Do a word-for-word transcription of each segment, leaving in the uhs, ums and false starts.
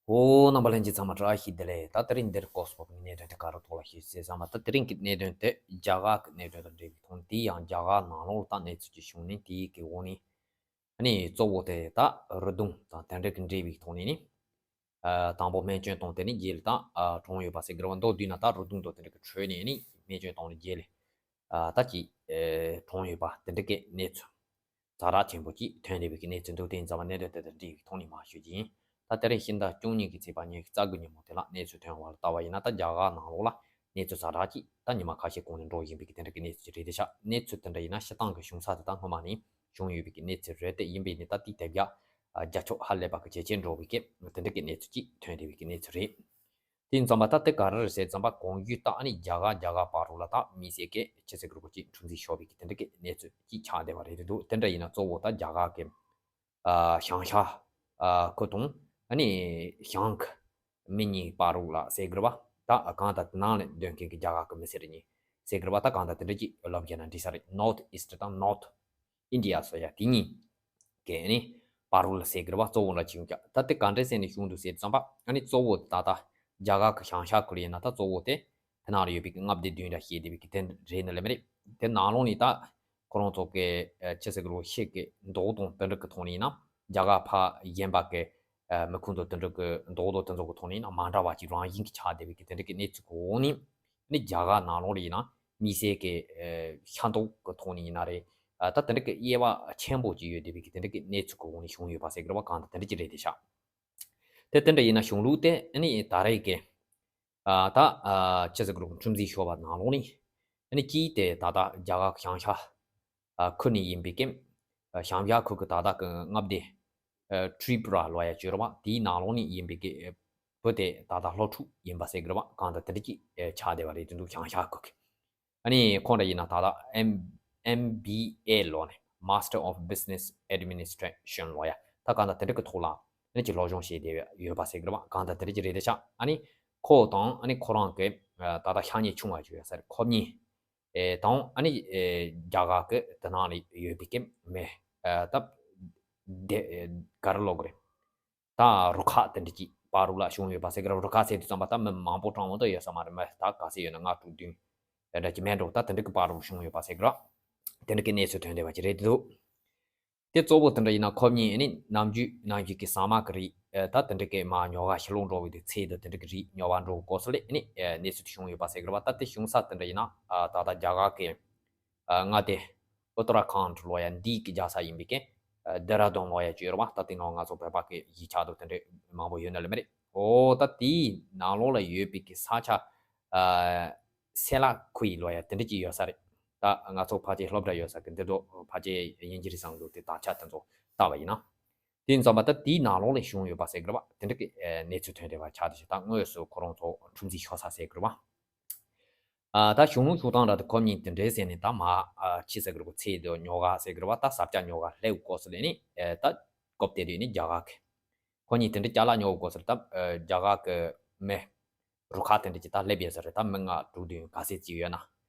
ཨོ། རྣམ་པ་ལྷན་རྒྱས་ཚང་མ་བཀྲ་ཤིས་བདེ་ལེགས། ད་དེ་རིང་འདིར་སྐོར་སོགས་ཀྱི་གནད་དོན་དེ་ག་རུ་ཐོག་ལ་ཞུས་ཟེར་ཙམ་པ། ད་དེ་རིང་གི་གནད་དོན་དེ་རྒྱ་གར་གྱི་གནད་དོན་དང་འབྲེལ་བའི་ཐོག་ནས། དེ་ཡང་རྒྱ་གར་ནང་ལོགས་ལ་ད་གནས་ཚུལ་ཅིག་བྱུང་ནས། དེའི་གི་འོག་ནས་ཨ་ནི་གཙོ་བོ་དེ་ད་རི་དུང་དང་དེ་འདྲ་གི་འབྲེལ་བའི་ཐོག་ནས་ནི། ཨ། དང་པོ་སྨན་བཅོས་བཏང་། དེ་ནས་རྗེས་ལ་ད་ཨ་གྲོངས་ཡོད་པ་ཟེར་གི་རེད་བ། མདོར་བསྡུས་ན་ད་རི་དུང་དང་དེ་འདྲ་གི་ཁྲོད་ནས་ནི་སྨན་བཅོས་བཏང་ནས་རྗེས་ལ་ཨ་ད་ཅིག་ཨ་གྲོངས་ཡོད་པ་དེ་འདྲ་གི་གནས་ཚུལ་ཛ་དྲག་ཆེན་པོ་ཅིག་ཐོན་བསྡད་པའི་གི་གནས་ཚུལ་འདུག་དེ་ཡིན་ཙང་མ་གནད་དོན་དེ་དང་འབྲེལ་བའི་ཐོག་ནས་མར་ཞུ་རྒྱུ་ཡིན། ད་དེ་རིང་ཕྱི་ཟླ་བཅུ་གཉིས་ཀྱི་ཚེས་པ་ཉི་ཤུ་རྩ་དགུ་ཉིན་མོ་དེ་ལ་གནས་ཚུལ་ཐོན་པ་ལ་ལྟ་བ་ཡིན་ན། ད་རྒྱ་གར་ནང་ལོགས་ལ་གནས་ཚུལ་ཛ་དྲག་ཅིག་ད་ཉི་མ་ཁ་ཤས་གོང་ནས་འགྲོ་བཞིན་པའི་གི་དེ་འདྲ་གི་གནས་ཚུལ་ཅིག་རེད་དེ་ཤག་གནས་ཚུལ་དེ་འདྲ་ཡིན་ན་སྤྱིར་བཏང་གི་བྱུང་ས་དེ་ད་སྔོན་མ་ནས་བྱུང་ཡོད་པའི་གི་གནས་ཚུལ་རེད། དེ་ཡིན་པས་ནི་ད་དེའི་དེབ་རྒྱ་རྒྱ་ཁྱབ་ཧ་ལས་པ་གི་ཇེ་ཆེར་འགྲོ་བའི་གི་དེ་འདྲ་གི་གནས་ཚུལ་ཅིག་ཐོན་བསྡད་པའི་གི་གནས་ཚུལ་རེད། དེ་ཡིན་ཙང་མ་ད་དེ་ག་རེ་རེད་ཟེར་ཙམ་པ། གོང་ཞུས་ལྟར་ཨ་ནི་རྒྱ་གར་རྒྱ་གར་བར་དུ་ལ་ད་མི་སེར་གི་ཆི་ཟེར་གི་རེད་པ། ཅིག་འཁྲུག་འཛིང་ཤོར་བའི་གི་དེ་འདྲ་གི་གནས་ཚུལ་ཅིག་ཆགས་བསྡད་པ་རེད་འདུག་དེ་འདྲ་ཡིན་ན་གཙོ་བོ་ད་རྒྱ་གར་གི་ཨ་བྱང་ཤར་ཨ་ཁུལ་དང་ཨ་ནི་བྱང་གི་མི་གཉིས་བར་དུ་ལ་ཟེར་གི་རེད་པ། ད་གང་ལྟར་དེ་ནང་ལ་སྡོད་མཁན་གི་རྒྱ་གར་གི་མི་སེར་གཉིས་ཟེར་གི་རེད་པ། ད་གང་ལྟར་དེ་འདྲ་ཅིག་ལབ་བྱས་ན་འགྲིག་ས་རེད། North East དང་North India ཟེར་ཡ་དེ་གཉིས་ཀྱི་ཨ་ནི་བར་དུ་ལ་ཟེར་གི་རེད་པ། གཙོ་བོ་འདྲ་ཅིག་ཡོང་ཀྱང་། ད་དེ་ག་འདྲ་ཟེར་ནས་བྱུང་འདུག་ཟེར་ཙམ་པ། ཨ་ནི་གཙོ་བོ་ད་ལྟ་རྒྱ་གར་གི་བྱང་ཤར་ཁུལ་ཡིན་ན་ད་གཙོ་བོ་དེ་དེ་ནང་ལ་ཡོད་པའི་གི་མངའ་སྡེ་བདུན་ལ་བཤད་བསྡད་པའི་གི་དེ་རེད་ནི་ལབ་མི་རེད། དེ་ནང་ལོགས་ནས་ད་ཁོ་རང་ཚོ་གི་ཨ་ཆི་ཟེར་གི་རེད་པ། ཤིང་གི་མདོག་དང་དེ་འདྲ་གི་ཐོག་ནས་ཡིན་ན་རྒྱ་གར་ཕར་གཞན་པ་གི་ཨ་མི་ཁོང་ཚོ་དེ་འདྲ་གི་མདོག་དང་དེ་ཚོ་གི་ཐོག་ནས་ཡིན་ན་མ་འདྲ་བ་ཅིག་རང་བཞིན་གྱིས་ཆགས་བསྡད་པའི་གི་དེ་འདྲ་གི་གནས་ཚུལ་གི་འོག་ནས། ནི་རྒྱ་གར་ནང་ལོགས་ལ་ཡིན་ན་མི་སེར་གྱི་ཨ་ཤ་མདོག་གི་ཐོག་ནས་ཡིན་ན་རེད། ཨ་ད་དེ་འདྲ་གི་དབྱེ་བ་ཆེན་པོ་ཅིག་ཡོད་བསྡད་པའི་གི་དེ་འདྲ་གི་གནས་ཚུལ་གི་འོག་ནས་བྱུང་ཡོད་པ་ཟེར་གི་རེད་པ། གང་ལྟར་དེ་འདྲ་ཅིག་རེད་དེ་ཤག་དེ་དེ་འདྲ་ཡིན་ན་གཞུང་ལུགས་དེ་ནི་ད་རེས་ཀྱི་ཨ་ད་ཨ་ཆི་ཟེར་གི་རེད་པ། འཁྲུག་འཛིང་ཤོར་བ་ནང་ལོགས་ནས་ནི་གཅིག་དེ་ད་ལྟ་རྒྱ་གར་བྱང་ཤར་ཨ་ཁུལ་ནས་ཡིན་པའི་གི་ཨ་བྱང་ཤར་ཁུལ་གྱི་ད་ལྟ་གི་མངའ་སྡེ་ཨ་ཏྲི་པུ་ར་ལབ་ཡ་ཅིག་ཡོད་རེད་པ། དེའི་ནང་ལོགས་ནས་ཡིན་པའི་གི་ཨ་བུ་དེ་ད་ལྟ་སློབ་ཕྲུག་ཡིན་པ་ཟེར་གི་རེད་པ། གང་ལྟར་དེ་འདྲ་ཅིག་ཨ་ཆགས་བསྡད་པ་རེད་དེ་འདུག་བྱང་ཤར་ཁུལ་གྱི། ཨ་ནི་ཁོང་འདྲ་ཡིན་ན་ད་ལྟ་M- M B A ལབ་ནས་Master of Business Administration ལབ་ཡ། ད་གང་ལྟར་དེ་འདྲ་གི་ཐོག་ལ་ཨ་ནི་ཅིག་སློབ་སྦྱོང་བྱས་བསྡད་ཡོད་པ་ཟེར་གི་རེད་པ། གང་ལྟར་དེ་འདྲ་ཅིག་རེད་དེ་ཤག་ཨ་ནི་ཁོ་དང་ཨ་ནི་ཁོ་རང་གི་ཨ་ད་ལྟ་ཤ་ཉེ་ཆུང་བ་ཅིག་ཡོད་ས་རེད། ཁོ་གཉིས་ཨེ་དང་ཨ་ནི་ཨེ་རྒྱ་གར་གི་དེ་ནང་ལ་ཡོད་པའི་གི་མི་ཨེ་ད་དེ་ཨེ་ག་རེ་ལབ་དགོས་རེད། ད་རུ་ཁག་དེ་འདྲ་ཅིག་བར་དུ་ལ་བྱུང་ཡོད་པ་ཟེར་གི་རེད། རུ་ཁག་ཟེར་དུས་ཙམ་པ་ད་མི་མང་པོ་གྲངས་མང་དུ་ཡོད་ས་མ་རེད། མི་ད་ག་ཚོད་ཡོད་ན་ལྔ་དྲུག་བདུན་དེ་འདྲ་ཅིག་མེད་འགྲོ། ད་དེ་འདྲ་གི་བར་དུ་བྱུང་ཡོད་པ་ཟེར་གི་རེད། དེ་འདྲ་གི་གནས་ཚུལ་ཐོན་བསྡད་པ་ཅིག་རེད་འདུག་དེ་གཙོ་བོ་དེ་འདྲ་ཡིན་ན་ཁོ་གཉིས་ནི་ནམ་རྒྱུན་ནམ་རྒྱུན་གྱི་ཟ་མ་གི་རིགས་ཨེ་ད་དེ་འདྲ་གི་མར་ཉོ་ག་ཕྱི་ལོགས་འགྲོ་བའི་དུས་ཚོད་དང་དེ་འདྲ་གི་རིགས་ཉོ་བར་འགྲོ་གི་སྐབས་སུ་ལ་ནི་ཨེ་གནས་ཚུལ་དེ་བྱུང་ཡོད་པ་ཟེར་གི་རེད་པ། ད་དེ་བྱུང་ས་དེ་འདྲ་ཡིན་ན་ཨ་ད་ལྟ་རྒྱ་གར་གི་ཨ་མངའ་སྡེ་ཨུ་ཏ་ར་ཁཱན་ལབ་ཡ་འདི་གི་རྒྱལ་ས་ཡིན་པའི་གི་ཨ་ལྡེ་ར་ལྡུན་ལབ་ཡ་ཅིག་ཡོད་རེད་པ། ད་དེ་ནང་ང་ཚོ་བོད་པ་གི་གཞིས་ཆགས་དང་དེ་འདྲ་མང་པོ་ཡོད་ནི་ལབ་མི་རེད། འོ་ད་དེའི་ནང་ལོགས་ལ་ཡོད་པའི་གི་ས་ཆ་ཨ་སེ་ལ་ཁུའི་ལབ་ཡ་དེ་འདྲ་ཅིག་ཡོད་ས་རེད། ད་ང་ཚོ་ཕལ་ཆེར་སློབ་གྲྭ་ཡོད་ས་གི་འདི་དོ་ཕལ་ཆེར་དབྱིན་ཇི་རིགས་སམ་འདུག་དེ་དག་ཆ་དེ་ཚོ་ལྟ་བ་ཡིན་ན། དེ་ཡིན་ཙམ་པ་ད་དེའི་ནང་ལོགས་ལ་བྱུང་ཡོད་པ་ཟེར་གི་རེད་པ། དེ་འདྲ་གི་ཨེ་གནས་ཚུལ་ཐོན་བསྡད་པ་ཆགས་བསྡད་ཤག་ད་དངོས་སུ་ཁོ་རང་ཚོ་འཁྲུག་འཛིང་ཤོར་ས་ཟེར་གི་རེད་པ། ཨ་ད་གཞུང་ལུགས་ཕྱོགས་སྟངས་ར་དེ་ཁོ་གཉིས་དེ་འདྲའི་ཟེར་ནས་ད་མར་ཨ་ཆི་ཟེར་གི་རེད་པ། ཚལ་དུ་ཉོ་ག་ཟེར་གི་རེད་པ། ད་ས་ཆ་ཉོ་ག་སླེབས་སྐབས་སུ་ལ་ནི་ཨེ་ད་སྐབས་དེ་དུས་ནི་རྒྱ་གར་གི་ཁོ་གཉིས་དེ་འདྲ་ཅ་ལག་ཉོ་སྐབས་སུ་ལ་ད་ཨེ་རྒྱ་གར་གི་མི་རུ་ཁག་དེ་འདྲ་ཅིག་ད་སླེབས་ཡོད་ས་རེད། ད་མི་ལྔ་དྲུག་བདུན་ག་ཚོད་ཅིག་ཡོད་ན།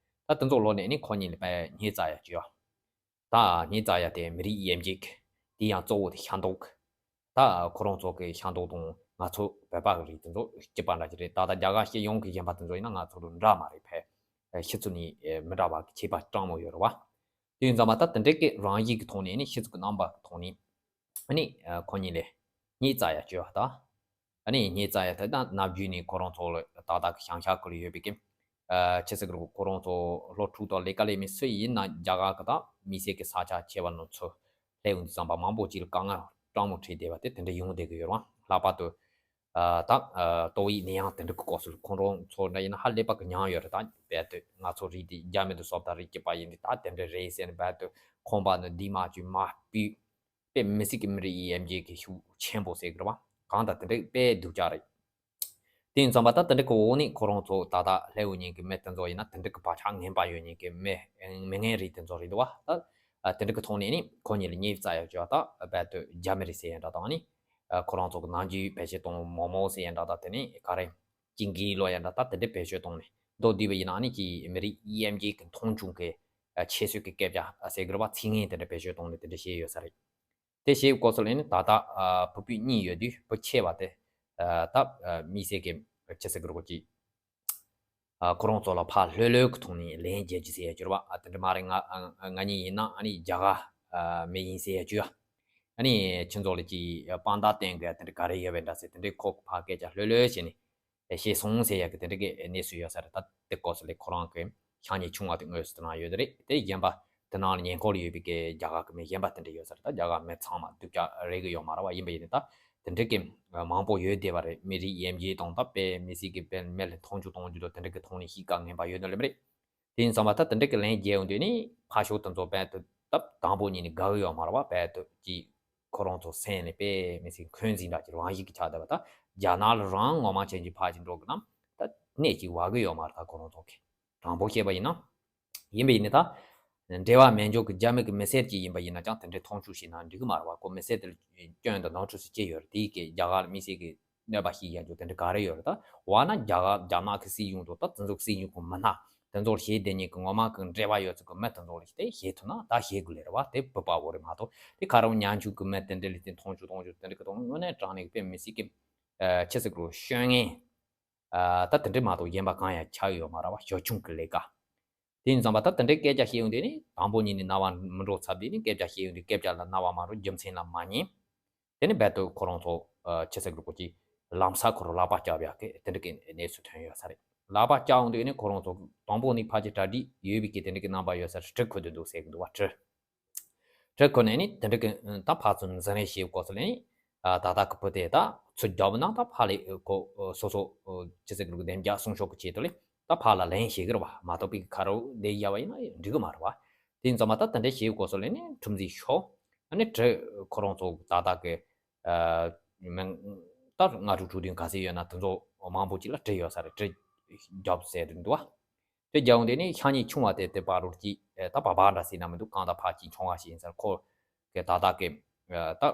ད་དེ་ཚོ་ལོག་ནས་ནི་ཁོ་གཉིས་ལ་དཔེ་སྙད་བཙལ་ཡ་ཅིག་ཡོད། ད་སྙད་བཙལ་ཡ་དེ་མི་རིགས་དབྱེ་འབྱེད་ཀྱི་དེ་ཡང་གཙོ་བོ་དེ་ཤ་མདོག་གི། ད་ཁོ་རང་ཚོ་གི་ཤ་མདོག་དང་ང་ཚོ་བོད་པ་གི་རིགས་དེ་ཚོ་གཅིག་པ་འདྲ་ཅིག་རེད། ད་ལྟ་རྒྱ་གར་སྤྱི་ཡོངས་ཀྱི་གཞན་པ་དེ་ཚོ་ཡིན་ན་ང་ཚོ་དང་འདྲ་མ་རེད། ཕལ་ཆེར་ཆུ་ཚོད་ནི་མི་འདྲ་བ་གི་ཁྱད་པར་གྲངས་མང་ཡོད་རེད་པ། དེ་ཡིན་ཙང་མ་ད་དེ་འདྲའི་གི་རང་བཞིན་གྱི་ཐོག་ནས་ནི་ཤེས་ཚུལ་གྱི་རྣམ་པ་གི་ཐོག་ནས་ཨ་ནི་ཁོ་གཉིས་ལ་སྙད་བཙལ་ཡ་བྱས་པ་དང་། ཨ་ནི་སྙད་བཙལ་ཡ་དེ་ད་ནམ་རྒྱུན་ནས་ཁོ་རང་ཚོ་ལ་ཏག་ཏག་གི་བྱང་ཤར་ཁུལ་ལ་ཡོད་པའི་གི་ཨ་ཆི་ཟེར་གི་རེད། ཁོ་རང་ཚོ་སློབ་ཕྲུག་དང་ལས་ཀ་ལས་མི་སུ་ཡིན་ན་རྒྱ་གར་གི་ད་མི་སེར་གི་ས་ཆ་ཆེ་བ་ནང་ཚུར་སླེབས་ཡོང་དུས་ཙམ་པ་མང་པོ་ཅིག་ལ་དཀའ་ངལ་གྲངས་མང་འཕྲད་བསྡད་པ་དེ་དེ་འདྲ་ཡོང་བསྡད་ཀྱི་ཡོད་རེད་པ། ལྷག་པར་དུ་ཨ་ད་ཨ་ཏོག་དབྱིབས་ནད་ཡམས་དེ་འདྲ་གི་སྐབས་སུ་ཁོང་རང་ཚོ་འདྲ་ཡིན་ན་ཧ་ལས་པ་གི་མྱངས་ཡོད་རེད། ད་རྦད་དེ་ང་ཚོ་རིགས་དེ་རྒྱ་མི་དང་སོ་ད་རིགས་གཅིག་པ་ཡིན་དུས་ད་དེ་འདྲ་རེད་ཟེར་ནས་རྦད་དེ་ཁང་པ་ནང་འདི་མ་བཅུག་མ་སྤུས། དཔེ་མི་སྲིད་ཀྱི་མི་རིགས་དབྱེ་འབྱེད་ཀྱི་ཤུགས་ཆེན་པོ་ཟེར་གི་རེད་པ། གང་ལྟར་དེ་འདྲ་དཔེ་སྡུག་ཅག་རེད། དེ་ཡིན་ཙམ་པ་ད་དེ་འདྲ་གི་འོག་ནས་ཁོ་རང་ཚོ་ད་ལྟ་སླེབས་ཡོང་མཁན་གྱི་མི་དེ་ཚོ་ཡིན་ན་དེ་འདྲ་གི་བག་ཆགས་ངན་པ་ཡོད་མཁན་གྱི་མི་མི་ངན་རིགས་དེ་ཚོ་རེད་འདུག་པ། ད་དེ་འདྲ་གི་ཐོག་ནས་ནི་ཁོ་གཉིས་ལ་སྙད་བཙལ་ཡ་བྱས་པ་ད་རྦད་དེ་རྒྱ་མི་རིགས་ཟེར་ཡ་འདྲ་དང་ནི་ཁོ་རང་ཚོ་གི་ནམ་རྒྱུན་བེད་སྤྱོད་གཏོང་མོག་མོག་ཟེར་ཡ་འདྲ་དང་། དེ་ནས་ག་རེ་ཅིང་གི་ལབ་ཡ་འདྲ་ད་དེ་འདྲ་བེད་སྤྱོད་གཏོང་ནས་མདོར་བསྡུས་པ་ཡིན་ན་ཨ་ནི་ཅིག་མི་རིགས་དབྱེ་འབྱེད་ཀྱི་མཐོང་ཆུང་གི་ཨ་ཁྱད་གསོད་ཀྱི་སྐད་ཆ་ཟེར་གི་རེད་པ། ཚིག་ངན་དེ་འདྲ་བེད་སྤྱོད་གཏོང་ནས་དེ་འདྲ་བཤད་ཡོད་ས་རེད། དེ་བཤད་སྐབས་སུ་ལ་ནི་ད་ལྟ་ཨ་བུ་སྤུན་གཉིས་ཡོད་དུས་བུ་ཆེ་བ་དེ་ ད་དམིགས་བསལ་གྱི་ཆི་ཟེར་གི་རེད་གོ་ཅིག་ཁོ་རང་ཚོ་ལ་ཕར་ལྷོད་ལྷོད་ཀྱི་ཐོག་ནས་ལན་རྒྱག་རྒྱུ་ཟེར་ཡ་གྱུར་བ། དེ་འདྲ་མ་རེད། ང་ང་གཉིས་ཡིན་ན་ཨ་ནི་རྒྱ་གར་མི་ཡིན་ཟེར་ཡ་གྱུར་ཡ། ཨ་ནི་ཁྱེད་ཚོ་ལ་ཅིག་དཔང་རྟགས་བསྟན་དགོས་ཡ་དེ་འདྲ་ག་རེ་ཡོད་པའི་འདྲ་ཟེར། དེ་འདྲའི་ཁོ་ཕར་སྐད་ཆ་ལྷོད་ལྷོད་བྱས་ནས་བཤད་སོང་ཟེར་ཡ་གི་དེ་འདྲ་གི་གནས་ཚུལ་ཡོད་ས་རེད། ད་དེ་སྐོར་སུ་ལས་ཁོ་རང་གི་ཤ་ཉེ་ཆུང་བ་དེ་དངོས་སུ་དེ་ནང་ཡོད་རེད། དེ་གཞན་པ་དེ་ནང་ལ་ཉེ་འཁོར་ལ་ཡོད་པའི་གི་རྒྱ་གར་གི་མི་གཞན་པ་དེ་འདྲ་ཡོད་ས་རེད། ད་རྒྱ་གར་མི་ཚང་མ་སྡུག་ཅག་རེད་གི་ཡོད་མ་རེད་བ། ཡིན་པ་ཡིན་ནའི་ད་དེ་འདྲ་གི་མང་པོ་ཡོད་བསྡད་པ་རེད། མི་རིགས་དབྱེ་འབྱེད་དང་ད་དཔེ་མི་སྲིད་ཀྱི་དཔེ་མི་ལ་མཐོང་ཆུང་གཏོང་རྒྱུ་དང་དེ་འདྲ་གི་ཐོག་ནས་གཤིས་ཀ་ངན་པ་ཡོད་ནི་ལེ་མ་རེད། དེ་ཡིན་ཙང་མ་ད་དེ་འདྲ་གི་ལན་རྒྱག་ཡོང་དུས་ནི་ཕར་ཕྱོགས་དེ་ཚོ་དཔེ་དུ་སྟབས་དང་པོ་ཉིད་ནས་དགའ་གི་ཡོད་མ་རེད་བ། དཔེ་དུ་ཅིག་ཁོ་རང་ཚོ་སེམས་ནས་དཔེ་མི་སྲིད་འཁོན་འཛིན་འདྲ་ཅིག་རང་བཞིན་གྱི་ཆགས་བསྡད་པ། ད་རྒྱ་ནག་ལ་རང་ངོ་མ་ཅན་གྱི་ཕར་ཅིག་འགྲོ་གི་ན་ད་གནས་ཅིག་བ་གི་ཡོད་མ་རེད། ད་ཁོ་རང་ཚོ་གི་དྲང་པོ་བཤད་པ་ཡིན་ན། ཡིན་པ་ཡིན་ནི་ད་འབྲེལ་བ་མེད་འཇོག་གི་རྒྱ་མི་གི་མི་སེར་ཅིག་ཡིན་པ་ཡིན་ན་ཅང་དེ་འདྲའི་མཐོང་ཆུང་བྱས་ན་འགྲིག་གི་མ་རེད་བ། ཁོ་མི་སེར་དེ་ལ་སྐྱོན་དང་ནོར་འཁྲུལ་སུ་ཅི་ཡོད་རེད། དེའི་གི་རྒྱ་གར་དམིགས་བསལ་གི་གནོད་པ་ཞིག་ཡ་འཇོག་དེ་འདྲ་ག་རེ་ཡོད་རེད། ད་འོ་ན་རྒྱ་གར་རྒྱ་ནག་གི་སྲིད་གཞུང་དང་ད་དེ་ཚོ་གི་སྲིད་གཞུང་གི་མི་སྣ་དེ་ཚོ་ལ་ཞེ་བདེ་ཉིད་ཀྱི་ངོ་མ་གི་འབྲེལ་བ་ཡོད་ཚུལ་གི་མི་དེ་ཚོ་ལ་ཞིག་དེ་ཞེད་ཐུབ་ན་ད་ཞེད་དགོས་ལེ་རེད་བ། དེ་བུ་པ་བོ་རེད་མ་གཏོགས། དེ་ཁ་རོག་ཉམ་ཆུང་གི་མི་དེ་འདྲ་ལ་དེ་མཐོང་ཆུང་གཏོང་རྒྱུ་དེ་འདྲ་གི་དོན་དངོས་གནས་དྲང་གནས་གི་དཔེ་མི་སྲིད་གི་ཆི་ཟེར་དགོས་རེད། ཤོད་ངེས། ད་དེ་འདྲ་མ་གཏོགས་གཞན་པ་གང་ཡང་ཆགས་ཡོད་མ་རེད་བ། ཞོ་ཆུང་གི་ལས་ཀ། དེ་ཡིན་ཙང་མ་ད་དེ་འདྲའི་སྐད་ཆ་བཤད་ཡོང་དུས་ནི་དང་པོ་ཉིད་ནས་རྣ་བ་མི་འགྲོ་ཚར་དུས་ནི་སྐད་ཆ་བཤད་ཡོང་དུས་སྐད་ཆ་ལ་རྣ་བ་མ་འགྲོ། རྒྱུ་མཚན་ལ་མ་ཉན། དེ་ནི་རྦད་དེ་ཁོ་རང་ཚོ་ཆི་ཟེར་དགོས་རེད་གོ་ཅིག་ལམ་སང་ཁོ་རང་ལག་པ་བཀྱག་ཡག་གི་དེ་འདྲ་གི་གནས་ཚུལ་ཐོན་ཡོད་ས་རེད། ལག་པ་བཀྱག་ཡོང་དུས་ནི་ཁོ་རང་ཚོ་དང་པོ་ནས་ཕལ་ཆེར་གྲ་སྒྲིག་ཡོད་པའི་གི་དེ་འདྲ་གི་རྣམ་པ་ཡོད་ས་རེད། གྲི་ཁུར་དུ་འདུག་ཟེར་གི་འདུག་བ། གྲི། གྲི་ཁུར་ནས་ནི་དེ་འདྲ་གི་ད་ཕར་ཚུར་འཛིང་རེས་བྱེད་དགོས་ས་ལས་ནི། ད་ལྟ་གི་བུ་དེ་ད་ཚུར་རྒྱབ་ན་ད་ཕར་ལས་ཁོ་སོ་སོ་ཆི་ཟེར་གི་རེད་གོ་བདེ་འཇགས་སྲུང་སྐྱོབ་ཀྱི་ཆེད་དུ་ལས་ད་ཕར་ལ་ལན་བྱེད་གི་རེད་བ། མ་གཏོགས་པའི་ཁ་རོག་བསྡད་ཡ་བ་ཡིན་ན་འགྲིག་གི་མ་རེད་བ། དེ་ཡིན་ཙང་མ་ད་དེ་འདྲ་བྱེད་དགོས་ས་ལས་ནི་ཁྲིམས་འཛིན་ཤོག་ཨ་ནི་གྲི་ཁོ་རང་ཚོ་ད་ལྟ་གི་མི་ད་ལྔ་དྲུག་དྲུག་བདུན་ག་ཚོད་ཡོད་ན་དེ་ཚོ་མང་པོ་ཅིག་ལ་གྲི་ཡོད་ས་རེད། གྲི་རྒྱབ་ཟེར་དུ་འདུག་བ། དེ་རྒྱབ་འོང་དེ་ནི་ཤ་ཉེ་ཆུང་བ་དེ་དེ་བར་རོ་གཅིག་ད་བ་བ་འདྲ་སྲིད་ན་མི་འདུག་གང་ལྟར་ཕར་གཅིག་མཆོང་བ་ཞིག་ཡིན་ཟེར། ཁོ་གི་ད་ལྟ་གི་ད་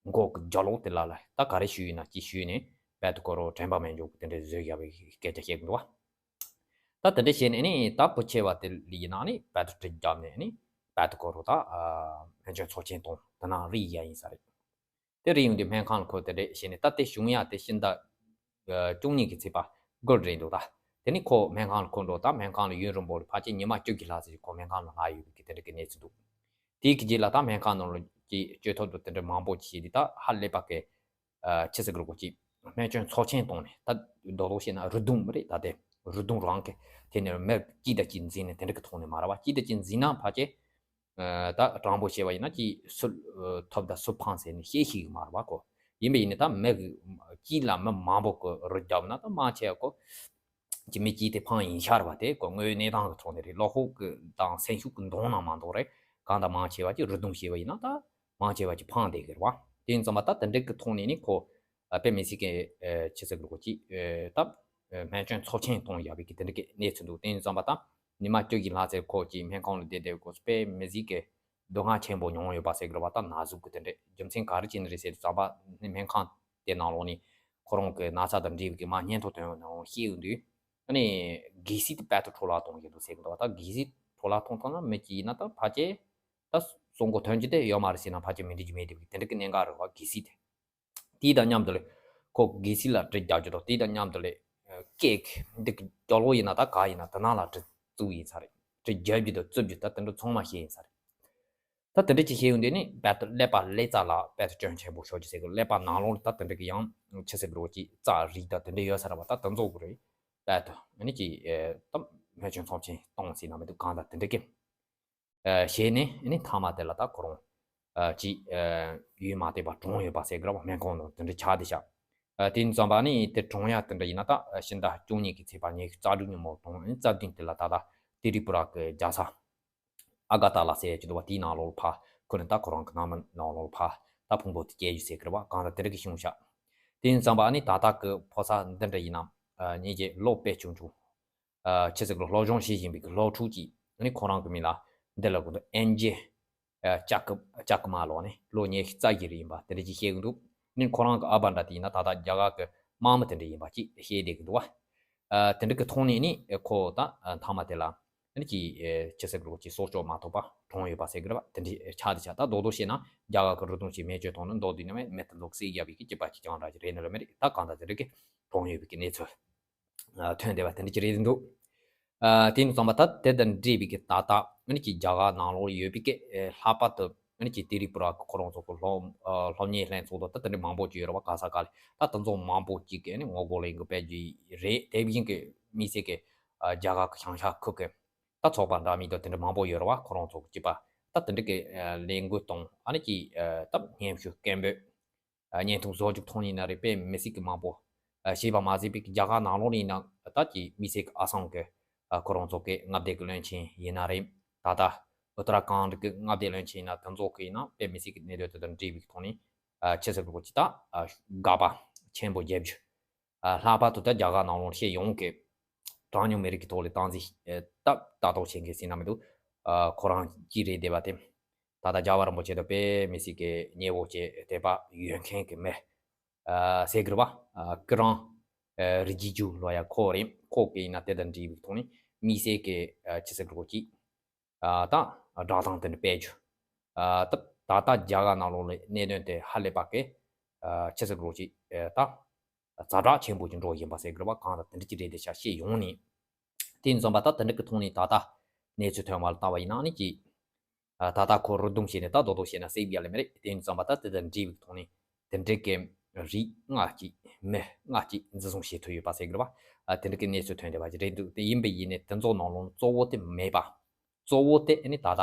མགོ་གི་རྒྱབ་ལོགས་དེ་ལ་ལ་ད་ག་རེ་ཞུས་ཡིན་ན་གཅིག་ཞུས་ནས་རྦད་དེ་ཁོ་རོ་དྲན་པ་མེད་འཇོག་གི་དེ་འདྲའི་བཟོས་བཞག་པའི་སྐད་ཆ་བཤད་གི་འདུག་བ། ད་དེ་འདྲ་བྱས་ནས་ནི་ད་བུ་ཆེ་བ་དེ་ལ་ཡིན་ན་ནི་རྦད་དེ་གྲི་བརྒྱབ་ནས་ནི་རྦད་དེ་ཁོ་རོ་ད་སྨན་བཅོས་ཚོགས་ཆེན་གཏོང་དེ་ནང་རིག་ཡ་ཡིན་ས་རེད། དེ་རིང་ཡོང་དུས་སྨན་ཁང་ལ་ཁོ་དེ་འདྲས་བྱས་ནས་ད་དེ་བྱུང་ཡ་དེ་ཕྱི་ཟླ་བཅུ་གཉིས་ཀྱི་ཚེས་པ་དགུ་རེད་འདུག་ད་དེ་ནི་ཁོ་སྨན་ཁང་ལ་ཁོ་འགྲོ། ད་སྨན་ཁང་ལ་ཡུན་རིང་པོ་ལ་ཕལ་ཆེར་ཉི་མ་བཅུ་གྱི་ལྷག་ཙམ་ཞིག་ཁོ་སྨན་ཁང་ལ་ལྷག་ཡོད་པའི་དེ་འདྲ་གི་གནས་ཚུལ་འདུག་དེའི་གི་རྗེས་ལ་ད་སྨན་ཁང་ནང་ལ་ཀྱི་བཅོས་ཐབས་དང་དེ་འདྲ་མང་པོ་ཅིག་བྱས་ཏེ་ད་ཧ་ལས་པ་གི་ཆི་ཟེར་གི་རེད་གོ་ཅིག་སྨན་བཅོས་ཚོགས་ཆེན་བཏང་ནས་ད་རྡོག་རྡོག་བཤད་ན་རུ་དུང་མི་རེད། ད་དེ་རུ་དུང་རང་གི་དེ་ནས་མི་གཅིག་དང་གཅིག་འཛིང་ནས་དེ་འདྲ་གི་ཐོག་ནས་མ་རེད་བ། གཅིག་དང་གཅིག་འཛིང་ན་ཕལ་ཆེར། ད་དྲང་པོ་བཤད་པ་ཡིན་ན་ཅིག་སུ་ཐོབ་དང་སུ་ཕངས་ཟེར་ནས་བཤད་ཤེས་ཀྱི་མ་རེད་བ་ཁོ། ཡིན་པ་ཡིན་ནའི་ད་མི་གཅིག་ལ་མི་མང་པོ་གི་རུ་བརྒྱབ་ན་ད་མང་ཆེ་བ་ཁོ་ཅི་མི་གཅིག་དེ་ཕངས་ཡིན་ཤར་བ་དེ་ཁོ་དངོས་ཡོད་གནས་སྟངས་ཀྱི་ཐོག་ནས་རེད། བློ་ཁོག་གི་དང་སེམས་ཤུགས་ཀྱི་འདང་ན་མ་འདང་རེད། གང་ལྟར་མང་ཆེ་བ་ཅིག་རུ་དུང་བྱས་པ་ཡིན་ན་ད་མང་ཆེ་བ་ཅིག་ཕངས་བསྡད་ཀྱི་རེད་བ། དེ་ཡིན་ཙང་མ་ད་དེ་འདྲ་གི་ཐོག་ནས་ནི་ཁོ་དཔེ་མི་སྲིད་ཀྱི་ཆི་ཟེར་གི་རེད་གོ་ཅིག་ད་སྨན་བཅོས་ཚོགས་ཆེན་གཏོང་ཡག་པའི་གི་དེ་འདྲ་གི་གནས་ཚུལ་འདུག་དེ་ཡིན་ཙང་མ་ད་ཉི་མ་བཅུ་གི་ལྷག་ཙམ་ཁོ་ཅིག་སྨན་ཁང་ལ་བསྡད་བསྡད་གོ་དཔེ་མི་སྲིད་ཀྱི་སྡུག་བསྔལ་ཆེན་པོ་མྱོང་ཡོད་པ་ཟེར་གི་རེད་བ། ད་ན་ཟུག་གི་དེ་འདྲས་རྒྱུ་མཚན་ག་རེ་བྱས་ནས་རེད་ཟེར་དུས་ཙམ་པ་ནི་སྨན་ཁང་དེ་ནང་ལོགས་ནས་ཁོ་རང་གི་ན་ཚ་དང་འབྲེལ་བའི་གི་མ་སྙན་ཐོ་དོན་ནང་བཤད་ཡོང་དུས་ཨ་ནི་གལ་སྲིད་དེ་དཔལ་དུ་འཕྲོ་བརླག་གཏོང་གི་འདུག་ཟེར་གི་འདུག་ད་གལ་སྲིད་འཕྲོ་བརླག་གཏོང་ཐུབ་ན་མི་གཅིག་ཡིན་ན་ད་ཕལ་ཆེར་ད་གསོན་གོ་ཐོན་རྒྱུ་དེ་ཡོད་མ་རེད་ཟེར་ན་ཕལ་ཆེར་མི་འགྲིག་རྒྱུ་མེད་དེ་གི་དེ་འདྲ་གི་གནད་འགག་རེད་བ་གལ་སྲིད་དེ། དེ་དང་མཉམ་དུ་ལས་ཁོ་གལ་སྲིད་ལ་གྲི་རྒྱག་རྒྱུ་དང་དེ་དང་མཉམ་དུ་ལས་ཀེག་འདི་གི་རྒྱབ་ལོགས་ཡིན་ན་ད་ག་ཡིན་ན་དེ་ནང་ལ་གྲི་བཙུགས་ཡིན་ས་རེད། གྲི་རྒྱག་རྒྱུ་དང་བཙུགས་རྒྱུ་ད་དེ་འདྲ་ཚང་མ་ཤེས་ཡིན་ས་རེད། ད་དེ་འདྲ་ཅིག་ཤེས་ཡོང་དུས་ནི་རྦད་དེ་ཀླད་པ་ཀླད་རྩ་ལ་རྦད་དེ་སྐྱོན་ཆེན་པོ་ཤོར་རྒྱུ་ཟེར་གི་ཀླད་པ་ནང་ལོགས་ལ་ད་དེ་འདྲ་གི་ཡང་ཆི་ཟེར་གི་རེད་གོ་ཅིག་རྩ་རིགས་ད་དེ་འདྲ་ཡོད་ས་རེད་བ། ད་དེ་ཚོ་གི་རེད། རྦད་དེ་ཨ་ནི་ཅིག་ད་སྨན་བཅོས་ཚོགས་ཆེན་གཏོང་ཟེར་ན་མི་འདུག་གང་ལྟར་དེ་འདྲ་གི་བྱས་ནས་ནི་མཐའ་མ་དེ་ལ་ད་ཁོ་རང་ཅིག་ཡུན་མ་བསྡད་པར་གྲོངས་ཡོད་པ་ཟེར་གི་རེད་བ། སྨན་ཁང་ནང་དེ་འདྲ་ཆགས་བསྡད་ཤག་དེ་ཡིན་ཙང་པ་ནི་དེ་གྲོངས་ཡ་དེ་འདྲ་ཡིན་ན་ད་ཕྱི་ཟླ་བཅུ་གཉིས་ཀྱི་ཚེས་པ་ཉི་ཤུ་རྩ་དྲུག་ཉིན་མོ་གྲོངས་ནི་རྩ་བདུན་དེ་ལ་ད་ལྟ་ཏི་རི་པུ་ར་གི་རྒྱལ་ས་ཨ་ག་ཏ་ལ་ཟེར་ཡ་ཅིག་འདུག་བ། དེའི་ནང་ལོགས་ལ་ཕར་ཁོ་ནི་ད་ཁོ་རང་གི་ནང་མི་ནང་ལོགས་ལ་ཕར་ད་ཕུང་པོ་དེ་སྐྱེལ་རྒྱུ་ཟེར་གི་རེད་བ། གང་ལྟར་དེ་འདྲ་གི་བྱུང་ཤག་དེ་ཡིན་ཙང་པ་ནི་ད་ལྟ་གི་ཕོ་གསར་འདི་འདྲ་ཡིན་ན་ཉིད་ཀྱི་ལོ་དཔེ་ཆུང་ཆུང་། ཆི་ཟེར་གི་སློབ་སྦྱོང་བྱེད་བཞིན་པའི་གི་སློབ་ཕྲུག་ཅིག་ནི་ཁོ་རང་གི་མིང་ལ་འདི་ལ་གོ་འདུག་ཨེན་ཇེ་ལྕགས་ཀི་ལྕགས་ཀི་མ་ལོ་ནི་ལོ་ཉི་ཤུ་རྩ་བཞི་རེ་ཡིན་པ་དེ་འདྲ་ཅིག་བཤད་གི་འདུག་ནི་ཁོ་རང་གི་ཨ་ཕ་འདྲ་དེ་ཡིན་ན་ད་ལྟ་རྒྱ་གར་གི་དམག་མི་དེ་འདྲ་ཡིན་པ་ཅིག་བཤད་བསྡད་གི་འདུག་བ། དེ་འདྲ་གི་ཐོག་ནས་ནི་ཁོ་ད་མཐའ་མ་དེ་ལ་ ནི་ཀྱི་ཅི་ཟེར་དགོས་ཀྱི་སྲོག་སྐྱོབ་མ་ཐོབ་པ་གྲོངས་ཡོད་པ་ཟེར་གི་རེད་བ། དེ་འདྲའི་ཆ་དེ་ཆ་ད་རྡོག་རྡོག་བཤད་ན་རྒྱ་གར་གི་རུ་དུང་ཞིག་མེ་མཆོད་གཏོང་ནི་མདོ་དུས་ནས་མེ་མེ་དེ་ཚོ་གི་སྲེག་བརྒྱབ་པའི་གི་སྐྱིད་པ་ཅིག་ཀྱང་འདྲ་ཅིག་རེད་ནི་རེད་མི་རེད། ད་གང་ལྟར་དེ་འདྲ་གི་གྲོངས་ཡོད་པའི་གི་གནས་ཚུལ་ཐོན་བསྡད་པ་དེ་འདྲ་ཅིག་རེད་འདུག་ཨ་དེ་ནི་ཙམ་པ་ད་དེ་དང་འབྲེལ་བའི་གི་ད་ལྟ་ཨ་ནི་ཀྱི་རྒྱ་གར་ནང་ལོགས་ཡོད་པའི་གི་ལྷག་པར་དུ་ཨ་ནི་ཀྱི་ཏི་རི་པུ་ར་གི་ཁོ་རང་ཚོ་གི་སློབ་ཨ་སློབ་གཉེར་ལྷན་ཚོགས་དང་ད་དེ་འདྲ་མང་པོ་ཅིག་ཡོད་རེད་བ། ག་ས་ག་ལ་ད་དེ་ཚོ་མང་པོ་ཅིག་གི་ཨ་ནི་ངོ་རྒོལ་ལས་འགུལ་སྤེལ་རྒྱུ་རེད། དེ་བཞིན་གི་དམིགས་བསལ་གི་ཨ་རྒྱ་གར་གི་བྱང་ཤར་ཁུལ་གི་ད་ཚོགས་པ་འདྲ་མིན་དང་དེ་འདྲ་མང་པོ་ཡོད་རེད་བ། ཁོ་རང་ཚོ་གི་སྐྱིད་པ་ད་དེ་འདྲ་གི་ཨ་ལས་འགུལ་གཏོང་ཨ་ནི་ཀྱི་ཨ་ད་སྙན་ཞུ་སྐད་འབོད་ཨ་བརྙན་ཐུང་བཟོ་རྒྱུ་མཐོང་ཡིན་ན་རེད། དཔེ་མི་སྲིད་ཀྱི་མང་པོ་ཨ་བྱས་པ་མ་ཟད་པའི་རྒྱ་གར་ནང་ལོགས་ནས་ཡིན་ན་ད་ཀྱི་དམིགས་བསལ་གྱི་ཨ་སམ་གི་ཨ་ཁོ་རང་ཚོ་གི་མངའ་སྡེ་གི་བློན་ཆེན་ཡིན་ན་རེད། ད་ལྟ་ཨུ་ཏ་ར་ཁཱན་གི་མངའ་སྡེ་བློན་ཆེན་ཡིན་ན་དེ་ཚོ་གི་ཡིན་ན་དཔེ་མི་སྲིད་ཀྱི་གནད་དོན་དེ་དང་འབྲེལ་བའི་ཐོག་ནས་ཨ་ཆེ་ས་གི་ཅི་ད་ཨ་དགག་པ་ཆེན་པོ་བརྒྱབ་རྒྱུ། ཨ་ལྷག་པར་དུ་ད་རྒྱ་གར་ནང་ལོགས་སྤྱི་ཡོངས་ཀྱི་གྲངས་ཉུང་མི་རིགས་ཀྱི་ཐོག་ལ་སྟངས་འཛིན་ཨ་སྟབས་ལྟ་རྟོག་བྱེད་མཁན་ཟེར་ན་མི་འདུག་ཨ་ཁོ་རང་གཅིག་རེད་བསྡད་པ་དེ། ད་ལྟ་རྒྱལ་བ་རིན་པོ་ཆེ་དང་དཔེ་མི་སྲིད་ཀྱི་ཉེ་བོ་བྱས་དད་པ་ཡོད་མཁན་གྱི་མི་ཨ་ཟེར་གི་རེད་བ། ཨ་ཀི་རང་ཨ་རི་ཇི་ཇུ་ལོ་ཡ་ཁོ་རེད། ཁོ་གི་ཡིན་ན་དེ་དང་འབྲེལ་བའི་ཐོག་ནས་དམིགས་བསལ་གྱི་ཨ་ཆི་ཟེར་གི་རེད་གཅིག་ཨ་ད་བསྒྲགས་གཏམ་དེ་འདྲ་སྤེལ་རྒྱུ། ཨ་ད་ད་ལྟ་རྒྱ་གར་ནང་ལོགས་ལ་གནད་དོན་དེ་ཧ་ལས་པ་གི་ཨ་ཆི་ཟེར་གི་རེད་གཅིག་ཨ་ད་ཛ་དྲག་ཆེན་པོ་ཅིག་འགྲོ་བཞིན་པ་ཟེར་གི་རེད་བ། གང་ལྟར་དེ་འདྲ་ཅིག་རེད་དེ་ཤག་སྤྱི་ཡོངས་ནས། དེ་ཡིན་ཙམ་པ་ད་དེ་འདྲ་གི་ཐོག་ནས་ད་ལྟ་གནས་ཚུལ་ཐོན་པ་ལ་ལྟ་བ་ཡིན་ན་ནི་ཀྱི་ཨ་ད་ལྟ་ཁོ་རུ་དུང་བྱས་ནས་ད་རྡོག་རྡོག་བྱས་ན་སྲེག་བརྒྱབ་ལེ་མི་རེད། དེ་ཡིན་ཙམ་པ་ད་དེ་དང་འབྲེལ་བའི་ཐོག་ནས་དེ་འདྲ་གི་རིགས་ལྔ་གཅིག་མི་ལྔ་གཅིག་འཛིན་བཟུང་བྱེད་ཐུབ་ཡོད་པ་ཟེར་གི་རེད་བ། ཨ་དེ་འདྲ་གི་གནས་ཚུལ་ཐོན་བསྡད་པ་ཅིག་རེད་འདུག་དེ་ཡིན་པ་ཡིན་ནའི་དེ་ཚོ་ནང་ལོགས་གཙོ་བོ་དེ་མེད་པ། གཙོ་བོ་དེ་ཨ་ནི་ད་ལྟ་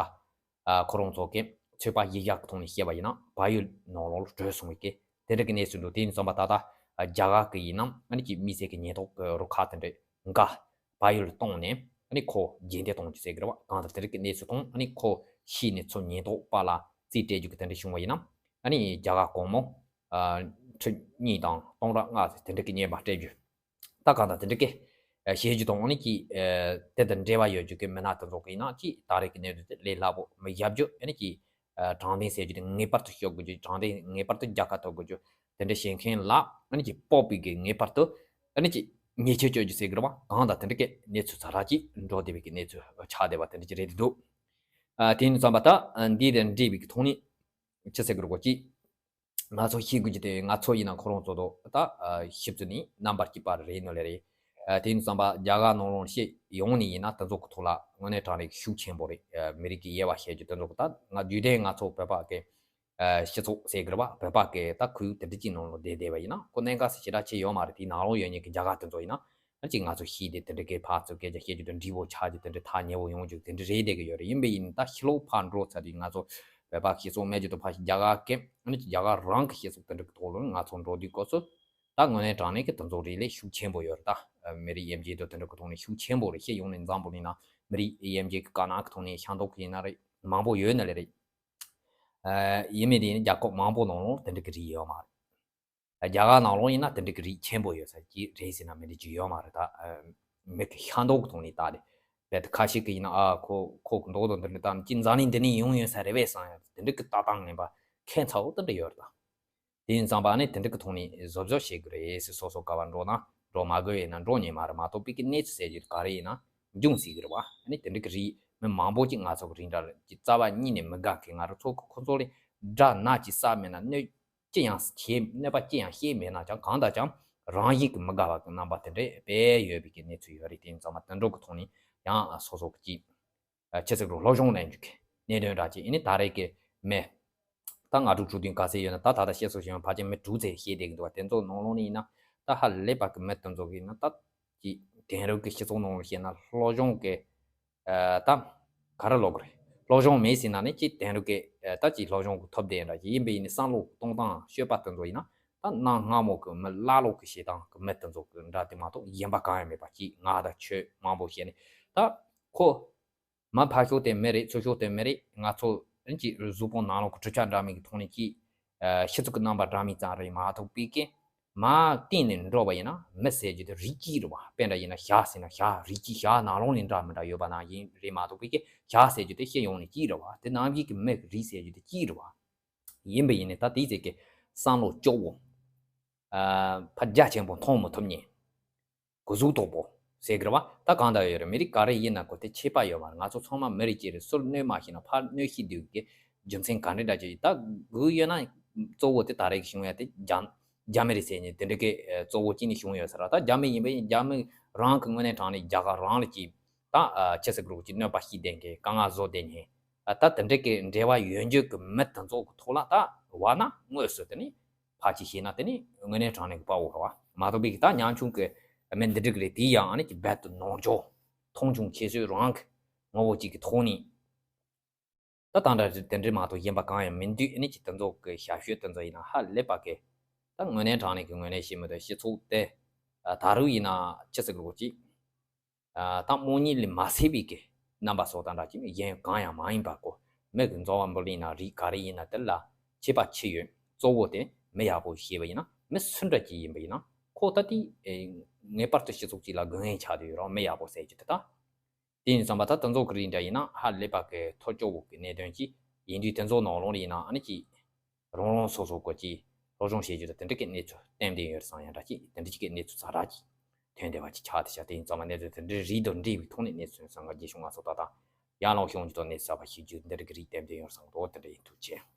ཨ་ཁོ་རང་ཚོ་གི་ཚོད་དཔག་གཞི་བཞག་གི་ཐོག་ནས་བཤད་པ་ཡིན་ན་བལ་ཡུལ་ནང་ལོགས་ལ་བྲོས་སོང་བའི་གི་དེ་འདྲ་གི་གནས་ཚུལ་འདུག་དེ་ཡིན་ཙམ་པ་ད་ལྟ་ཨ་རྒྱ་གར་གི་ཡིན་ནམ་ཨ་ནི་ཀྱི་དམིགས་བསལ་གི་ཉེན་རྟོག་གི་རུ་ཁག་དེ་འདྲ་འགའ་བལ་ཡུལ་ལ་བཏང་ནས་ཨ་ནི་ཁོ་རྗེས་འདེད་གཏོང་རྒྱུ་ཟེར་གི་རེད་བ། གང་ལྟར་དེ་འདྲ་གི་གནས་ཚུལ་དང་ཨ་ནི་ཁོ་ཤི་ནས་ཚུར་ཉེན་རྟོག་པ་ལ་རྩིས་སྤྲད་རྒྱུ་གི་དེ་འདྲ་བྱུང་བ་ཡིན་ནམ་ཨ་ནི་རྒྱ་གར་གོང་མོ་ཨ་ཁྲི་གཉིས་དང་སྟོང་ཕྲག་ལྔ་དེ་འདྲ་གི་རྔན་པ་སྤྲད་རྒྱུ། ད་གང་ལྟར་དེ་འདྲ་གི་ཨ་བྱེད་རྒྱུ་དང་ཨ་ནི་ཀྱི་ཨ་དེ་དང་འབྲེལ་བ་ཡོད་རྒྱུ་གི་མི་སྣ་དེ་ཚོ་གི་ཡིན་ན་ཀྱི་ད་རེས་ཀྱི་གནས་ཚུལ་དེ་ལས་སླ་པོ་མི་བཞག་རྒྱུ། ཨ་ནི་ཀྱི་ཨ་དྲང་བདེན་ཟེར་རྒྱུ་དེ་ངེས་པར་དུ་ཤོད་དགོས་རྒྱུ། དྲང་བདེན་ངེས་པར་དུ་རྒྱལ་ཁ་ཐོབ་དགོས་རྒྱུ། དེ་འདྲ་བྱེད་མཁན་ལ་ཨ་ནི་ཀྱི་སྤོབས་པའི་གི་ངེས་པར་དུ་ཨ་ནི་ཀྱི་ཉེས་ཆད་གཅོད་རྒྱུ་ཟེར་གི་རེད་བ། གང་ལྟར་དེ་འདྲ་གི་གནས་ཚུལ་ཚ་དྲག་ཅིག་འགྲོ་བསྡད་པའི་གི་གནས་ཚུལ་ཆགས་བསྡད་པ་དེ་འདྲ་ཅིག་རེད་འདུག་ཨ་དེ་ཡིན་ཙམ་པ་ད་ཨ་འདི་དང་འབྲེལ་བའི་གི་ཐོག་ནས་ཅི་ཟེར་གི་རེད་གོ་ཅི། ང་ཚོ་ཤེས་དགོས་ཀྱི་དེ་ང་ཚོ་ཡིན་ན་ཁོ་རང་ཚོ་དང་ད་ཨ་ཞིབ་ཏུ་ནི་རྣམ་པར་སྐྱིད་པ་རེད་ནོ་ལེ་རེད། ཨ་དེ་ཡིན་ཙམ་པ་རྒྱ་གར་ནང་ལོགས་སྤྱི་ཡོངས་ནས་ཡིན་ན་དེ་ཚོ་གི་ཐོག་ལ་དངོས་གནས་དྲང་གནས་ཤུགས་ཆེན་པོ་རེད། ཨ་མི་རིགས་ཀྱི་དབྱེ་བ་བཤད་རྒྱུ་དེ་ཚོ་གི་ད་ང་རྒྱུན་ལྡན་ང་ཚོ་བོད་པ་གི་ཨ་སྤྱི་ཚོགས་ཟེར་གི་རེད་བ། བོད་པ་གི་ད་ཁུལ་དེ་འདྲ་ཅིག་ནང་ལོགས་བསྡད་བསྡད་པ་ཡིན་ན་ཁོ་གནད་འགག་ཞེ་དྲག་ཅིག་ཡོད་མ་རེད། དེའི་ནང་ལོགས་ཡོད་མཁན་གི་རྒྱ་གར་དེ་ཚོ་ཡིན་ན་ཨ་ཅིག་ང་ཚོ་ཤེས་དེ་དེ་འདྲ་གི་ཕར་ཚུར་སྐད་ཆ་བཤད་རྒྱུ་དེ་འདྲ་བོ་ཆགས་རྒྱུ་དེ་འདྲ་ཐག་ཉེ་བོ་ཡོང་རྒྱུ་དེ་འདྲ་རེད་བསྡད་གི་ཡོད་རེད། ཡིན་པ་ཡིན་ད་ཕྱི་ལོགས་ཕར་འགྲོ་ཚར་དུས་ང་ཚོ་བོད་པ་སྤྱི་ཚོགས་མེད་རྒྱུ་དང་ཕར་རྒྱ་གར་གི་ཨ་ནི་རྒྱ་གར་རང་གི་སྤྱི་ཚོགས་དེ་འདྲ་གི་ཐོག་ལ་ང་ཚོ་འགྲོ་དུས་སྐབས་སུ་ད་དངོས་གནས་དྲང་གནས་གི་དེ་ཚོ་རིགས་ལས་ཤུགས་ཆེན་པོ་ཡོད་རེད། ད་མི་རིགས་དབྱེ་འབྱེད་དང་དེ་འདྲ་གི་ཐོག་ནས་ཤུགས་ཆེན་པོ་རེད། སྤྱི་ཡོངས་ནས་འཛམ་བུ་གླིང་ན་མི་རིགས་དབྱེ་འབྱེད་གི་དཀར་ནག་གི་ཐོག་ནས་ཤ་མདོག་གི་ཡིན་ན་རེད་མང་པོ་ཡོད་ན་ལེ་རེད། ཡིན་མིན་དེ་ཡིན་རྒྱལ་ཁབ་མང་པོ་ནང་ལོགས་དེ་འདྲ་གི་རིགས་ཡོད་མ་རེད། རྒྱ་གར་ནང་ལོགས་ཡིན་ན་དེ་འདྲ་གི་རིགས་ཆེན་པོ་ཡོད་ས་ཅིག་རེད་ཟེར་ན་མི་འགྲིག་ཅིག་ཡོད་མ་རེད། ད་མི་གི་ཤ་མདོག་གི་ཐོག་ནས་བལྟས་ཏེ་བལ་དུ་ཁ་ཤས་ཀྱི་ཡིན་ན་ཨ་ཁོ་ཁོ་གི་མདོག་དང་འདི་འདྲ་བལྟས་ན་ཅི་འཛམ་གླིང་འདི་ནས་ཡོང་ཡོད་ས་རེད་བས་བསམ་ཡ་དེ་འདྲ་གི་ལྟ་སྟངས་ངན་པ་ཁྱད་མཚར་པོ་དེ་འདྲ་ཡོད་རེད། ད་དེ་ཡིན་ཙང་པ་ནི་དེ་འདྲ་གི་ཐོག་ནས་བཟོ་བཟོ་བྱེད་དགོས་རེད་ཟེར་སོ་སོ་ག་བ་འགྲོ་ན་འགྲོ་མ་དགོས་ཡིན་ན་འགྲོ་ཉན་མ་རེད་མ་གཏོགས་པའི་གི་གནས་ཚུལ་ཟེར་རྒྱུ་ག་རེ་ཡིན་ན་འབྱུང་སྲིད་གི་རེད་བ། ཨ་ནི་དེ་འདྲ་གི་རིགས་མི་མང་པོ་ཅིག་ང་ཚོ་གི་རིགས་འདྲ་ལ་ཅི་རྩ་བ་ཉིད་ནས་མི་དགའ་མཁན་ང་རང་ཚོ་གི་ཁོ་ཚོ་ལས་དགྲ་ན་ཅི་ས་མེད་ན་གནོད་ཅི་ཡང་ཤེས་གནོད་པ་ཅི་ཡང་ཤེས་མེད་ན་ཀྱང་གང་ལྟར་ཀྱང་རང་བཞིན་གྱི་མི་དགའ་བ་གི་རྣམ་པ་དེ་འདྲ་དཔེ་ཡོད་པའི་གི་གནས་ཚུལ་ཡོད་རེད། དེ་ཡིན་ཙང་མ་དེ་འདྲ་གི་ཐོག་ནས་ཡང་སོ་སོ་གི་ཅི་ཆེ་ཚིག་རུ་སློབ་སྦྱོང་ལེན་རྒྱུ་གི་གནད་དོན་འདྲ་ཅིག་ཨ་ནི་ད་རེས་ཀྱི་མི་ད་ང་དྲུག་དྲུག་བདུན་ག་ཚད་ཡོད་ན་ད་ད་ལྟ་བཤད་སོ་ཞིང་ཕལ་ཆེར་མི་དྲུག་ཚད་བཤད་བསྡད་ཀྱི་འདུག་བ། དེ་ཚོ་ནང་ལོགས་ནས་ཡིན་ན་ད་ཧ་ལས་པ་གི་མི་དེ་ཚོ་གི་ཡིན་ན་ད་ཅི་དེང་རབས་ཀྱི་སྤྱི་ཚོགས་ནང་ལ་བཤད་ན་སློབ་སྦྱོང་གི་ད་ག་རེ་ལབ་དགོས་རེད། སློབ་སྦྱོང་མེད་ཟེར་ན་ནི་ཅི་དེང་རབས་ཀྱི་ད་ཅི་སློབ་སྦྱོང་གི་ཐོབ་བསྡད་འདྲ་ཅིག་ཡིན་པ་ཡིན་ནི་བསམ་བློ་གཏོང་སྟངས་སྤྱོད་པ་དེ་ཚོ་ཡིན་ན་ད་གནའ་སྔ་མོ་གི་མི་ཀླ་ཀློ་གི་བྱེད་སྟངས་གི་མི་དེ་ཚོ་གི་འདྲ་དེ་མ་གཏོགས་གཞན་པ་གང་ཡང་མེད་པ་ཅིག་ང་ད་ཆོས་མང་པོ་བཤད་ནི་ད་ཁོ་མ་ཕར་ཕྱོགས་དེ་མི་རེད། ཚུར་ཕྱོགས་དེ་མི་རེད། ང་ཚོ་ཅིག་གཟུགས་པོ་ནང་ལོགས་ཀྱི་གྲུབ་ཆ་འདྲ་མིན་གྱི་ཐོག་ནས་ཅིག་ཨ་ཕྱི་ཚུལ་གྱི་རྣམ་པ་འདྲ་མིན་ཙམ་རེད་མ་གཏོགས་པའི་གི་མ་གཏིང་ནས་འགྲོ་བ་ཡིན་ན་མི་ཟེར་རྒྱུ་དེ་རིགས་གཅིག་རེད་བ། དཔེ་འདྲ་ཡིན་ན་བྱ་ཟེར་ན་བྱ་རིགས་གཅིག་བྱ་ནང་ལོགས་ནས་འདྲ་མི་འདྲ་ཡོད་པ་ནང་བཞིན་རེད་མ་གཏོགས་པའི་གི་བྱ་ཟེར་རྒྱུ་དེ་སྤྱི་ཡོངས་ནས་གཅིག་རེད་བ། དེ་ནང་བཞིན་གྱི་མི་རིགས་ཟེར་རྒྱུ་དེ་གཅིག་རེད་བ། ཡིན་པ་ཡིན་ནའི་ད་དེའི་ཚེ་གི་བསམ་བློ་སྐྱོ་བོ། ཨ་ཕར་རྒྱ་ཆེན་པོ་མཐོང་མི་ཐུབ་མཁན། གོ་གཟུགས་དོག་པོ། ཟེར་གི་རེད་བ། ད་གང་ལྟར་ཡོད་རེད། མི་རིགས་ག་རེ་ཡིན་ན་ཁོ་དེ་ཁྱད་པར་ཡོད་མ་རེད། ང་ཚོ་ཚང་མ་མི་རིགས་གཅིག་རེད། སུར་གནོད་མ་ཤེས་ན་ཕར་གནོད་ཤེས་དུས་ཀྱི་རྒྱུ་མཚན་ག་འདྲ་འདྲ་ཅིག་ཡོད། ད་དགོས་ཡོད་ན་གཙོ་བོ་དེ་ད་རེས་ཀྱི་བྱུང་ཡ་དེ་རྒྱ་རྒྱ་མི་རེད་ཟེར་ནས་དེ་འདྲ་གི་གཙོ་བོ་གཅིག་ནས་བྱུང་ཡོད་ས་རེད། ད་རྒྱ་མི་ཡིན་པ་ཡིན། རྒྱ་མི་རང་གི་དངོས་གནས་དྲང་ནས་རྒྱ་གར་རང་ལ་ཅིག་ད་ཆི་ཟེར་དགོས་རེད། ཅིག་གནོད་པ་བྱེད་བསྡད་མཁན། དཀའ་ངལ་བཟོ་བསྡད་མཁན། ད་དེ་འདྲ་གི་འབྲེལ་བ་ཡོད་རྒྱུ་གི་མི་དེ་ཚོ་གི་ཐོག་ལ་ད་བ་ན་དངོས་སུ་དེ་ནི་ཕར་ཅིག་བཤད་ན་དེ་ནི་དངོས་གནས་དྲང་གནས་ཀྱི་དཔའ་བོ་རེད་བ། མ་གཏོགས་པའི་ད་ཉམ་ཆུང་གི་མི་འདི་འདྲ་གི་རེད། དེ་ཡང་ཨ་ནི་ཅིག་རྦད་དེ་ནོར་འཁྲུལ་མཐོང་ཆུང་ཁྱད་གསོད་རང་གི་ངོ་བོ་གཅིག་གི་ཐོག་ནས། ད་དང་འདྲ་དེ་འདྲ་མ་གཏོགས་གཞན་པ་གང་ཡང་མི་འདུག་ཨ་ནི་ཅིག་དེ་ཚོ་གི་ཞབས་ཞུ་དེ་ཚོ་ཡིན་ན་ཧ་ལས་པ་གི། ད་དངོས་གནས་དྲང་གནས་ཀྱི་དངོས་གནས་བཤད་མི་འདུག་སྤྱི་ཚོགས་དེ་ད་རུང་ཡིན་ན་ཆི་ཟེར་དགོས་ཅིག་ད་དམོད་གཉིད་ལས་མ་སད་པའི་གི་རྣམ་པ་སོགས་དང་འདྲ་ཅིག་གཞན་གང་ཡང་མ་ཡིན་པ་གོ། མི་གི་འཚོ་བ་འབུར་ལེན་ན་རིགས་ག་རེ་ཡིན་ན་དེ་ལ་ཁྱད་པར་ཆེ་ཡོད། གཙོ་བོ་དེ་མི་ཡག་པོ་ཤེས་པ་ཡིན་ན། མི་སུ་འདྲ་ཅིག་ཡིན་པ་ཡིན་ན་ཁོ་ད་དེ་ངེས་པར་དུ་སྤྱི་ཚོགས་གཅིག་ལ་དགོས་ངེས་ཆགས་བསྡད་ཡོད་རེད། མི་ཡག་པོ་ཟེར་རྒྱུ་དེ་ད། དེ་ཡིན་ཙང་མ་ད་དེ་ཚོ་གི་རིགས་འདྲ་ཡིན་ན་ཧ་ལས་པ་གི་ཐོ་ཅོག་གི་གནད་དོན་ཅིག་ཡིན་དུས། དེ་ཚོ་ནང་ལོགས་ཡིན་ན་ཨ་ནི་ཅིག་རང་རང་སོ་སོ་གོ་ཅིག་སློབ་སྦྱོང་བྱེད་རྒྱུ་དང་དེ་འདྲ་གི་གནས་ཚུལ་ཏན་ཏན་ཡོད་རེད་བསམ། ཡང་འདྲ་ཅིག་དེ་འདྲ་ཅིག་གི་གནས་ཚུལ་ཛ་དྲག་ཅིག་ཐོན་བསྡད་པ་ཅིག་ཆགས་བསྡད་ཤག་དེ་ཡིན་ཙང་མ་གནས་ཚུལ་དེ་འདྲའི་རིགས་དང་འབྲེལ་བའི་ཐོག་ནས་གནས་ཚུལ་བསམ་ག་རྒྱས་ཤོག་ང་ཚོ་ད་ལྟ་ཡར་ལངས་ཤོག་འཇུ་དང་གནས་ཚུལ་གསར་པ་ཤེས་རྒྱུ་འདི་འདྲ་གི་རིགས་ཏན་ཏན་ཡོད་རེད་བསམ་གི་འདུག་དེ་འདྲ་ཡིན། ཐུགས་རྗེ་ཆེ།